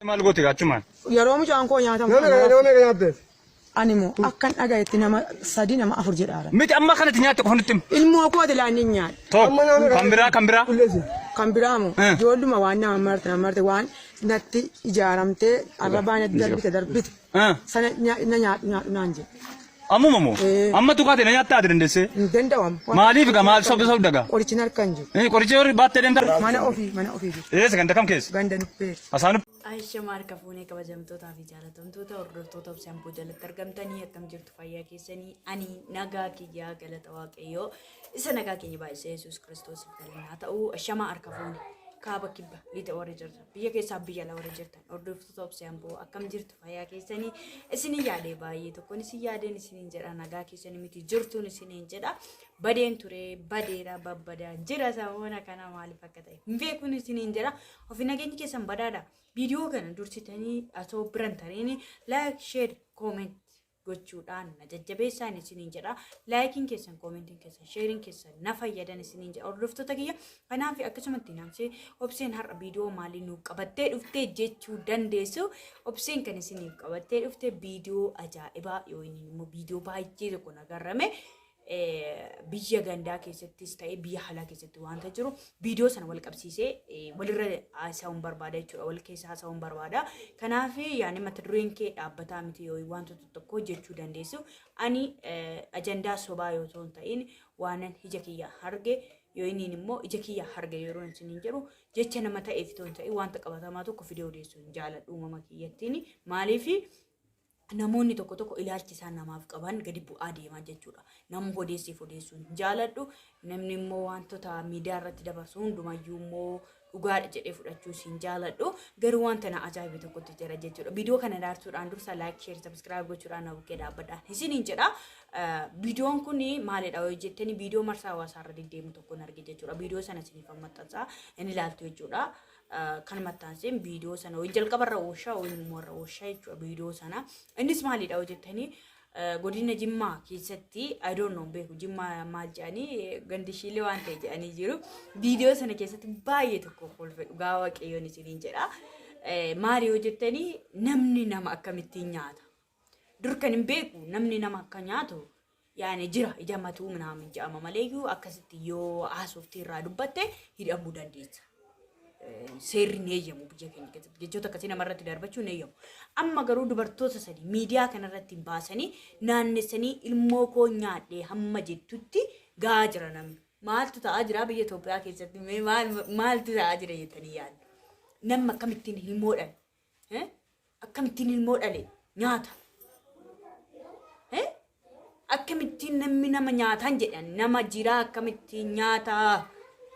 Maal goote gaa achumaan? Yeroo mucaan koo nyaatamu Nama meeqa nama meeqa nyaatteet? Ani immoo akkan dhagayetti nama sadi nama afur jedhaara. Miti amma kanatti nyaatte qofa nutti himi. Ilmoo kooti laan hin nyaadhe. Tokko. Amma nama meeqa Kan biraa kan biraa. Qulleessi. Kan biraa moo ijoolluma waan nama marte nama marte waan natti ijaaramtee arrabaa natti darbite darbite sana na nyaadhu nyaadhu naan jedhe. Ammuma moo? Eh. Amma tuqaate na nyaattaa ati dandeessee? Hin danda'amu. Maaliif egaa maal sobda sobda gaa? Qorichi harka hin jiru. Eh, Qoricha yoo baattee deemta? Mana ofii jiru. Eessa ganda kam keessa? Ganda nuffee. Asaanu Ashama harka fuunee kabajamtootaa fi jaalatamtoota hordoftoota Obsee Amboo jalatti argamtanii akkam jirtu fayyaa keessanii ani nagaa kiyyaa galata waaqayyoo isa nagaa keenya baay'isee Yesuus Kiristoosiif galanni haa ta'u. Ashama harka fuune kaaba kibba lixa warri jirtan biyya keessaa biyya ala warri jirtan hordoftoota Obsee Amboo akkam jirtu fayyaa keessanii isinin yaadee baay'ee tokkoon isin yaadeen isinin jedha nagaa keessanii miti jirtuun isinin jedha badeen ture badeera babbadaa jira saboona kana maaliif akka ta'e hin beekuun isinin jedha ofi nageenyi keessan badaadha viidiyoo kana dursitanii osoo biran tariin like share comment gochuudhaan na jajjabeessaan isiniin jedha. Laayikiin keessan, koomentiin keessan, sheeriin keessan na fayyadan isiniin jedha. Hordoftoota kiyya kanaaf akkasumatti naamsee obseen har'a viidiyoo maalii nuu qabattee dhuftee jechuu dandeessu. Obseen kan isiniif qabattee dhufte viidiyoo ajaa'ibaa yoo inni immoo viidiyoo baay'ee tokko na garrame. Biyya gandaa keessattis ta'e biyya alaa keessatti wanta jiru viidiyoo sana wal qabsiisee walirra haasa'uun barbaada jechuudha. Wal keessa haasa'uun barbaada. Kanaaf yaani mata dureen kee dhaabbataa miti yoo wantoota tokko jechuu dandeessu. Ani ajandaa sobaa yoo ta'u hin ta'in waanan ija kiyya arge yoo inni immoo ija kiyya arge yeroo isiniin jedhu jecha nama ta'eef ta'u hin ta'in wanta qabatamaa tokko fidee odeessuu hin jaaladhu uumama kiyyattiin. Maaliif namoonni tokko tokko ilaalchi isaan namaaf qaban gadi bu'aa deemaa jechuudha. Nama odeessiif odeessuu hin jaaladhu. Namni immoo wantoota miidiyaa irratti dabarsu hundumayyuu immoo dhugaadha jedhee fudhachuus hin jaaladhu. Garuu wanta na ajaa'ibe tokkotti jira jechuudha. Viidiyoo kana ilaalchuudhaan dursa like, share, subscribe gochuudhaan na bukkee dhaabbadhaan isiniin jedha. Viidiyoon kun maalidha yoo jettanii viidiyoo marsaa hawaasaa irra deddeemu tokkoon arge jechuudha. Viidiyoo sana isiniif maxxansaa hin ilaaltu jechuudha. Kan maxxanseen viidiyoo sana wayii jalqabarra ooshaa wayii immoo irra ooshaa jechuudha viidiyoo sana. Innis maalidha yoo jettanii godina Jimmaa keessatti I don't know beeku Jimmaa maal jedhanii gandishiilee waan ta'e jedhanii jiru. Viidiyoo sana keessatti baay'ee tokko kolfe dhugaa waaqayyoon isiniin jedha. Maali yoo jettanii namni nama akkamittiin nyaata? Dur kan hin beeku namni nama akka nyaatu yaani jira ija matuu minaamin jedhama maleeyyuu akkasitti yoo haasoftii irraa dubbatte hidhamuu dandeessa. Seerri hin eeyyamu biyya keenya keessatti jechoota akkasii namarratti darbachuu hin eeyyamu. Amma garuu dubartoota sadi miidiyaa kanarratti hin baasanii naannessanii ilmoo koo nyaadhee hamma jettutti gahaa jira namni. Maaltu ta'aa jira biyya Itoophiyaa keessatti mee maaltu ta'aa jira jettanii yaaddu? Namni akkamittiin ilmoo dhale? Akkamittiin ilmoo dhale nyaata? Akkamittiin namni nama nyaataan jedhan nama jiraa akkamittiin nyaataa?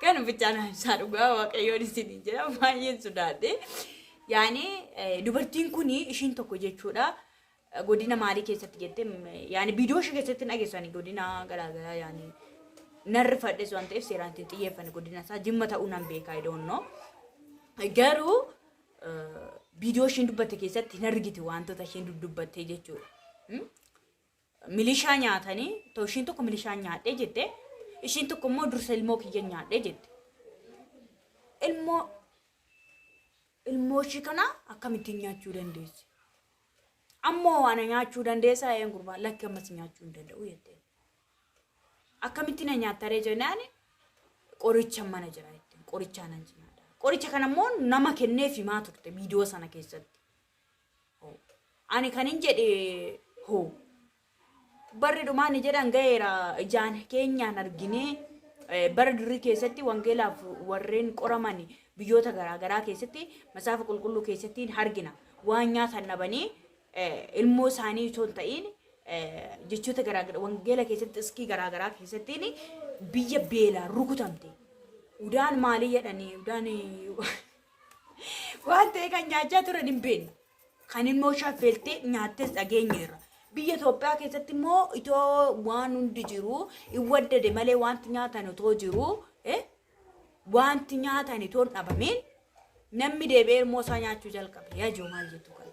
Kan bichaan isaa dhugaa waaqayyoon isiniin jedha baay'een sodaadhe. Yaani dubartiin kun ishiin tokko jechuudha. Godina maalii keessatti jette yaani viidiyoo ishee keessatti hin dhageessani godina garaagaraa yaani narri fadhes waan ta'eef seeraan ittiin xiyyeeffanne godina isaa jimma ta'uu nan beekaa I don't know. Garuu viidiyoo isheen dubbatte keessatti hin argite wantoota isheen dudubbatte jechuudha. Milishaa nyaatanii ta'u ishiin tokko milishaa nyaadhee jette ishiin tokko immoo dursa ilmoo kiyya nyaadhee jette. Ilmoo ishii kana akkamittiin nyaachuu dandeessi? Ammoo ana nyaachuu dandeessaa een gurbaa lakki ammas nyaachuu hin danda'u jette. Akkamitti na nyaattaree jennaan qoricha mana jira jette. Qorichaa nan nyaadha. Qoricha kana immoo nama kenneef himaa turte viidiyoo sana keessatti. Ani kan hin jedhe hoo barri dhumaa ni jedhan ga'eera ijaan keenyaan arginee bara durii keessatti wangeelaaf warreen qoraman biyyoota garaagaraa keessatti macaafa qulqulluu keessatti argina. Waan nyaatan dhabanii ilmoo isaanii osoo hin ta'in jechoota garaagaraa wangeela keessatti iskii garaagaraa keessatti biyya beelaan rukutamte. Udaan maalii jedhanii udaan waan ta'e kan nyaachaa turan hin beekne. Kan immoo shaffeeltee nyaattes dhageenyeerra. Biyya Itoophiyaa keessatti immoo itoo waan hundi jiru hin waddade malee wanti nyaatan otoo jiru wanti nyaatan itoo hin dhabamiin namni deebi'ee ilmoo isaa nyaachuu jalqabe. Yaa jiru maal jettu kana?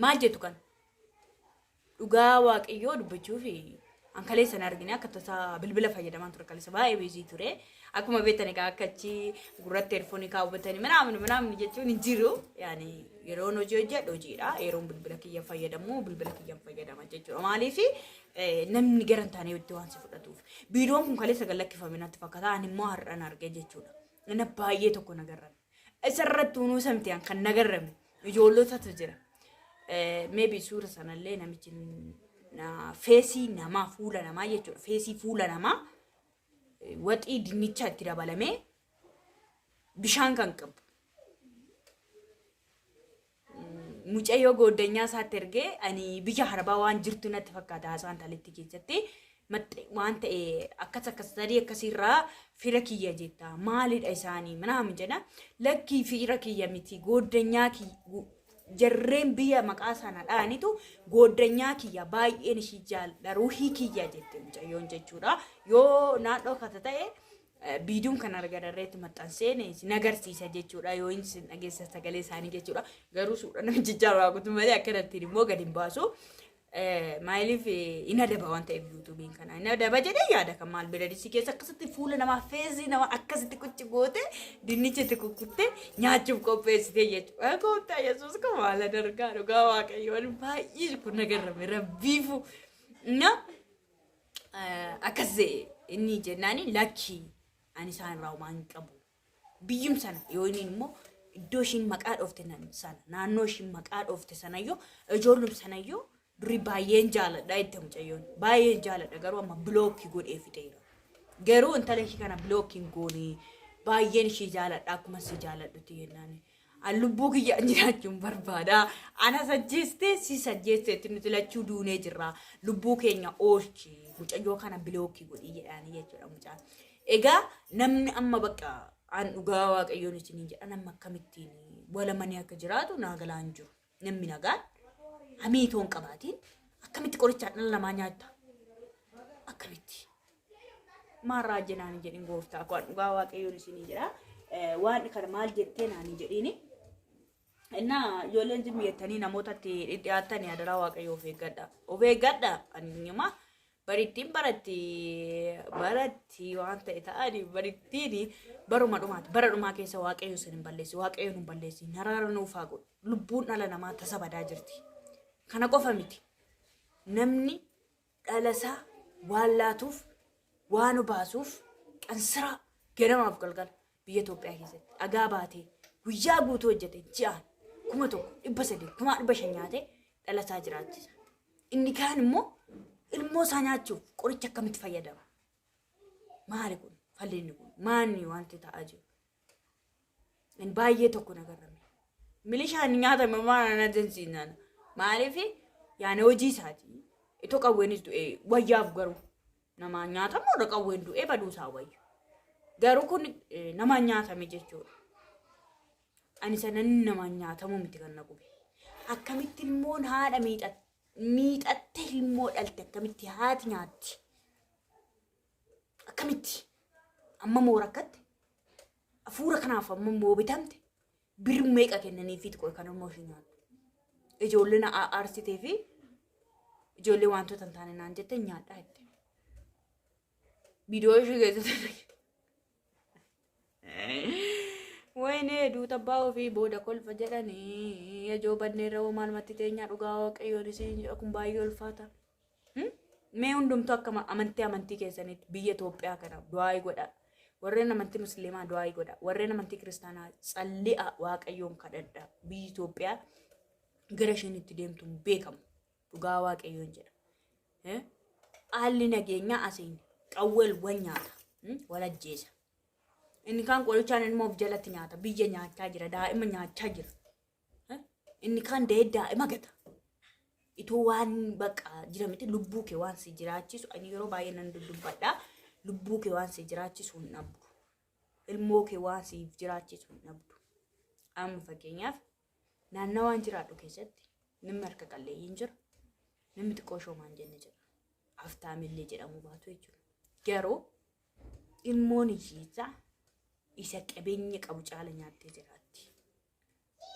Maal jettu kana? Dhugaa waaqayyoo dubbachuuf An kaleessa hin argine, akka tasaa bilbila fayyadamaan ture, kaleessa baay'ee busy ture. Akkuma beektan egaa akka achi gurratti earphone kaawwatanii manaamni manaamni jechuun hin jiru. Yaani yeroon hojii hojjedhu hojiidha. Yeroon bilbila kiyya fayyadamu bilbila kiyyan fayyadama jechuudha. Maaliif namni gara hin taane itti waan si fudhatuuf. Viidiyoon kun kaleessa gad lakkifame natti fakkaata. Ani immoo har'an arge jechuudha. Inni baay'ee tokko nagarrame. Isarratti unuusa miti kan nagarrame. Ijoollotatu jira. Maybe suura sanallee namichi face namaa, fuula namaa jechuudha. Face fuula namaa waxii dinnichaa itti dabalamee bishaan kan qabu. Mucayyoo gooddanyaa isaatti ergee, ani biyya harbaa waan jirtu natti fakkaata, haasaan talitti keessatti waan ta'e akkas akkas sadii akkasiirraa fira kiyya jetta, maalidha isaanii manaamu jedha. Lakkii, fira kiyya miti, gooddanyaa kiyya, jarreen biyya maqaa sana dha'anitu gooddanyaa kiyya, baay'een ishii jaalladha, ruuhii kiyya jette mucayyoon jechuudha. Yoo naannoo kata ta'e viidiyoon kan argadarreetti maxxansee isin agarsiisa jechuudha, yoo isin dhageessa sagalee isaanii jechuudha. Garuu suura namichi jaarraa kutu malee akkanattiin immoo gadi hin baasu. Maaliif hin adaba waan ta'eef, YouTubeiin kana hin adaba jedhee yaada. Kan maal biradisii keessa akkasitti fuula namaa, face namaa akkasitti qucci goote, dinnicha itti kukkutte nyaachuuf qopheessite jechuudha. Gooftaa Yesuus kan maala dargaa, dhugaa Waaqayyoon baay'ee kun nagarrame rabbiifu. Na akkas inni jennaani, lakki, ani isaan irraa homaa hin qabu. Biyyum sana yoo inni immoo iddoo ishiin maqaa dhoofte sana, naannoo ishiin maqaa dhoofte sanayyuu, ijoollum sanayyuu durii baay'een jaaladha itti mucayyoon, baay'een jaaladha, garuu amma block godhee fixeera. Garuu intala ishii kana block hin goone, baay'een ishii jaaladha akkuma si jaaladhutti jennaan. An lubbuu kiyyaan jiraachuun barbaada. Ana sajjeestee si sajjeesteetti, nuti lachuu duunee jirra. Lubbuu keenya oolchi. Mucayyoo kana block godhii jedhaanii jechuudha mucaan. Egaa namni amma bakka an dhugaa Waaqayyoon isiniin jedha, namni akkamittiin walamanii akka jiraatu naa galaa hin jiru. Namni nagaan hamiitoo hin qabaatiin akkamitti qorichaan dhala namaa nyaatta? Akkamitti? Maal raajje naan hin jedhin, gooftaa koo, an dhugaa Waaqayyoon isinii jedha. Waan kana maal jettee naan hin jedhini. Innaa ijoolleen zimmi jettanii namootatti dhidhiyaattanii, adaraa Waaqayyoo of eeggadha. Of eeggadha. Ani barittiin baratti baratti waan ta'e ta'anii barittiin baruma dhumaati. Bara dhumaa keessa Waaqayyo isin hin balleessi. Waaqayyo nu hin balleessi. Naraara nuuf haa godhu. Lubbuun dhala namaa tasa badaa jirti. Kana qofa miti. Namni dhalasaa waan laatuuf, waan baasuuf, qansiraa ganamaaf galgala biyya Itoophiyaa keessatti dhagaa baatee guyyaa guutuu hojjete, ji'aan 1,300, 500,000 nyaatee dhalasaa jiraachisa. Inni kaan immoo ilmoo isaa nyaachuuf qoricha akkamitti fayyadama? Maali kun? Fallinni kun? Maanni wanti ta'aa jiru? Inni baay'ee tokko nagarrame. Milishaan nyaatame maal na dansiinaan? Maaliif yaani hojii isaati. Itoo qawweenis du'ee wayyaaf, garuu namaan nyaatamu irra qawween du'ee baduu isaa wayya. Garuu kun namaan nyaatame jechuudha. Ani sanan namaan nyaatamu miti kan na gube. Akkamitti ilmoon haadha miixatte, ilmoo dhalte, akkamitti haati nyaatti? Akkamitti? Amma moo rakkatte? Hafuura kanaaf amma moo bitamte? Birri meeqa kennaniifiiti qoy kan immoo ishee nyaattu? Ijoollee na aarsitee fi ijoollee wantoota hin taane naan jette nyaadhaa jette. Viidiyoo ishee keessatti. Wayinee, duuta abbaa ofii booda kolfa jedhanii, ijoo banneerra hoo maalumatti teenyaa, dhugaa Waaqayyoon isin jedha, kun baay'ee ulfaata. Mee hundumtuu akka amantii amantii keessanitti biyya Itoophiyaa kana du'aa godha. Warreen amantii Musliimaa du'aa godha. Warreen amantii Kiristaanaa tsalli'a, Waaqayyoon kadhadha. Biyyi Itoophiyaa gara isheen itti deemtu hin beekamu. Dhugaa Waaqayyoon jedha. Haalli nageenyaa asiin qawweel wal nyaata. Wal ajjeesa. Inni kaan qorichaan ilma of jalatti nyaata. Biyya nyaachaa jira. Daa'ima nyaachaa jira. Inni kaan da'ee daa'ima gata. Itoo waan bakka jira miti, lubbuu kee waan si jiraachisu, ani yeroo baay'ee nan dubbadha. Lubbuu kee waan si jiraachisu hin dhabdu. Ilmoo kee waan siif jiraachisu hin dhabdu. Amma fakkeenyaaf naannawaan jiraadhu keessatti namni harka qalleeyyiin jira. Namni xiqqoo shoomaan jenne jira. Haftaamillee jedhamu baatu jechuudha. Garuu ilmoon hiyyeessaa isa qabeenya qabu caala nyaattee jiraatti.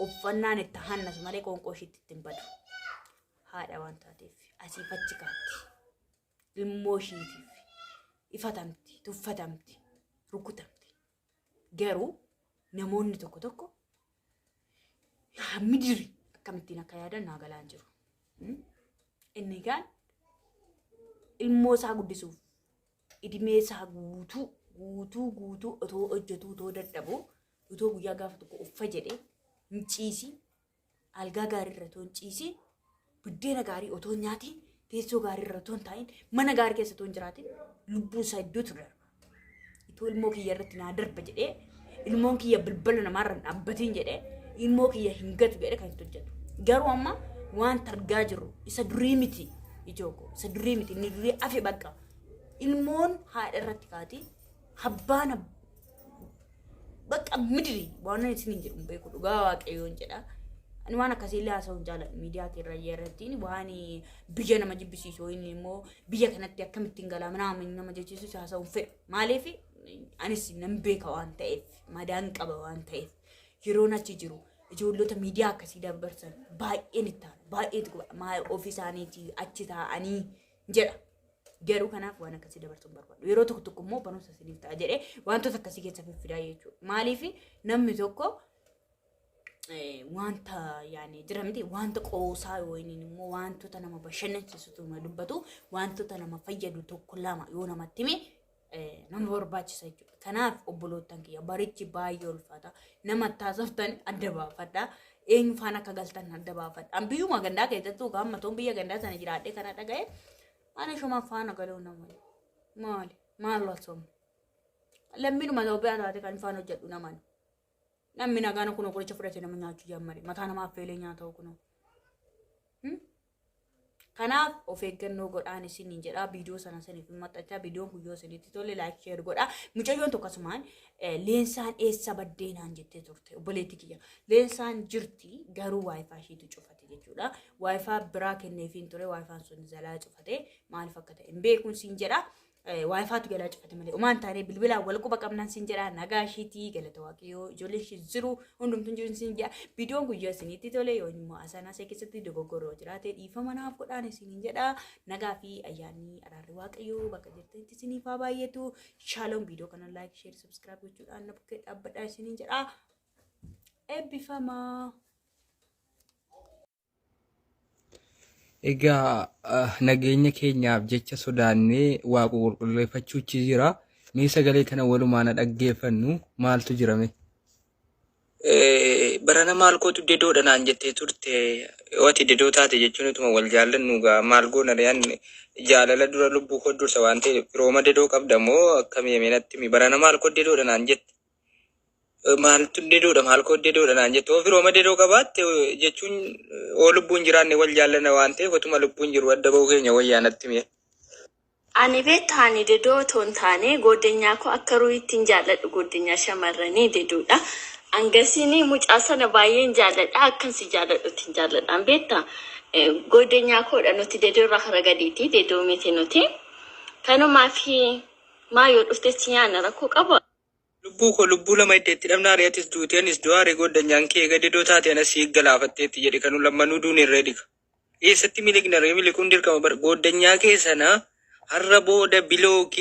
Uffannaan itti hannasu malee qoonqoo ishiitti ittiin badu. Haadha waan taateef asiif achi kaatti. Ilmoo ishiitiif ifatamti, tuffatamti, rukutamti. Garuu namoonni tokko tokko midiri akkamittiin akka yaadan naa galaan jiru. Inni kaan ilmoo isaa guddisuuf idimee isaa guutuu guutuu guutuu otoo hojjetuu otoo dadhabuu otoo guyyaa gaafa tokko uffa jedhee hin ciisiin, algaa gaarii irra otoo hin ciisiin, buddeena gaarii otoo hin nyaatiin, teessoo gaarii irra otoo hin taa'in, mana gaarii keessa otoo hin jiraatin lubbuun isaa iddootu darba. Itoo ilmoo kiyya irratti naa darba jedhee, ilmoon kiyya bilbila namaarra hin dhaabbatiin jedhee, ilmoo kiyya hin gatu jedhee kan itti hojjetu. Garuu amma waan argaa jirru isa durii miti, ijoo koo, isa durii miti, inni durii afe bakka. Ilmoon haadha irratti kaati, abbaan bakka midiri waan ani isin hin jedhu hin beeku, dhugaa Waaqayyoon jedha. Ani waan akkasii illee haasa'uu hin jaaladhu miidiyaa keerra irratti, waan biyya nama jibbisiisu inni immoo biyya kanatti akkamittiin galaa minaamin nama jechisiisu haasa'uu hin fedhu. Maaliif? Anis nan beeka waan ta'eef, madaan qaba waan ta'eef, yeroon achi jiru ijoollota miidiyaa akkasii dabarsan baay'een itti aara, baay'ee itti guba, maal ofii isaaniitii achi taa'anii jedha. Garuu kanaaf waan akkasii dabarsuu hin barbaadu. Yeroo tokko tokko immoo barumsa isiniif ta'a jedhee wantoota akkasii keessa fiffidaa jechuudha. Maaliif? Namni tokko wanta yaani jira miti, wanta qoosaa yookiin immoo wantoota nama bashannansiisu nama dubbatu, wantoota nama fayyadu tokko lama yoo namatti hime nama barbaachisa jechuudha. Kanaaf obboloottan kiyya, barichi baay'ee ulfaata. Nama taasiftan adda baafadha. Eenyu faana akka galtan adda baafadha. An biyyuma gandaa keessattuu gaamma toon biyya gandaa sana jiraadhee kana dhaga'e, ani shuma faana galuu nama maali maal walsoomne lammiinuma Itoophiyaa taate kan faana hojjedhu naman. Namni nagaan kun qoricha fudhate nama nyaachuu jammare, mataa namaa affeelee nyaata kunoo. Kanaaf of eeggannoo godhaan isiniin jedha. Viidiyoo sana saniif maxxansaa. Viidiyoon kun yoo isinitti tole like, share godhaa. Mucayyoon tokko asumaan "Leensaan eessa baddee?" naan jettee turte, obboleetti kiyya. Leensaan jirti, garuu WiFi ishiitu cufate jechuudha. WiFi biraa kenneefiin ture, WiFiin sun jalaa cufate, maaliif akka ta'e hin beekuun siin jedha. WiFitu jalaa cufate malee umaan taanee bilbilaan wal quba qabnaan siin jedha. Nagaa ishiitii, galata Waaqayyoo, ijoolleen ishii jiru, hundumtuun jiru siin jedha. Viidiyoon guyyaa isinitti tole yoo immoo asaan asee keessatti dogoggoroo jiraate dhiifama naaf godhaan isiniin jedha. Nagaa fi ayyaanni araarri Waaqayyoo bakka jirtanitti isiniif haa baay'atu. Shaaloom. Viidiyoo kana like, share, subscribe gochuudhaan na bukkee dhaabbadhaa isiniin jedha. Eebbifamaa. Egaa nageenya keenyaaf jecha sodaannee waaqa qulqulleeffachuuchi jira. Mee sagalee kana walumaan dhaggeeffannu, maaltu jirame? Barana maal kootu dedoodha naan jettee turte. Yoo ati dedoo taate jechuun utuma wal jaallannu gaa maal goona riyaan, jaalala dura lubbuu koo dursa waan ta'eef, firooma dedoo qabda moo akkamii? Natti himi. Barana maal koo dedoodha naan jette? Maaltu dedoodha, maal koo dedoodha naan jette? Yoo firooma dedoo qabaatte jechuun oo lubbuun jiraanne wal jaallanna waan ta'eef, utuma lubbuun jiru adda ba'uu keenya wayyaa, natti himi. Ani beektaa, ani dedoo otoo hin taane gooddanyaa koo akka ruuyitti hin jaalladhu, gooddanyaa shamarranii deduudha. Angasiin mucaa sana baay'een jaalladha, akkan si jaalladhutti hin jaalladhaan beektaa. Gooddanyaa koodha, nuti dedoo irraa kara gadiiti, dedoo miti nuti. Kanumaaf maa yoo dhufte si nyaanna, rakkoo qaba. Lubbuu koo, lubbuu lama itti itti dhabnaa, atis duutee anis du'aare. Gooddanyaan kee eega dedoo taate anas si galaafatteetti jedhe, kanu lammanuu duun irree dhika. Eessatti miliqna ree? Miliquun dirqama bara. Gooddanyaa kee sana har'a booda block,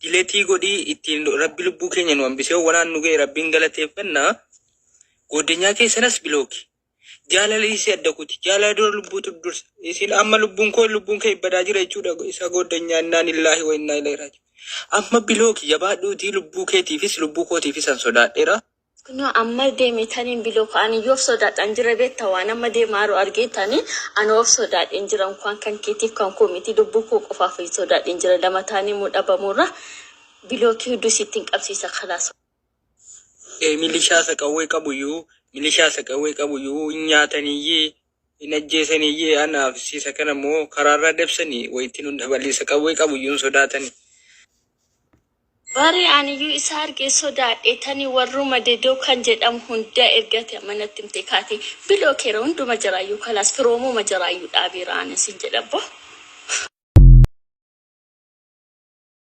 delete godhii ittiin Rabbi lubbuu keenya nu hambisee wanaan nu ga'e Rabbiin galateeffannaa. Gooddanyaa kee sanas block. Jaalala isii adda kuti. Jaalala dura lubbuutu dursa. Isin amma lubbuun koo, lubbuun kee badaa jira jechuudha. Isa gooddanyaa, innaa lillaahi wa innaa ilaihi raaji'uun. Amma block jabaadhuutii, lubbuu keetiifis lubbuu kootiifis an sodaadheera. Kunoo amma deemetaniin block, ani yoo of sodaadhaan jira beektaa, waan amma deemaa jiru argeetanii ani of sodaadheen jira, kan kan keetiif kan koo miti, lubbuu koo qofaaf sodaadheen jira, lama taanii immoo dhabamuurra block hedduu sittiin qabsiisa kalaas. Milishaa isa qawwee qabuyyuu, milishaa isa qawwee qabuyyuu hin nyaataniyyee, hin ajjeesaniyyee, anaaf siisa kana immoo karaarraa dabsanii wayitti nu dabalisa, qawwee qabuyyuu hin sodaatanii. Bari aniyyuu isa argee sodaadhe tani, warruma dedoo kan jedhamu hunda ergate manatti himte kaate blockeera hunduma jiraayyuu, kalaas firoomuma jiraayyuu dhaabeera ani sin jedhabbo.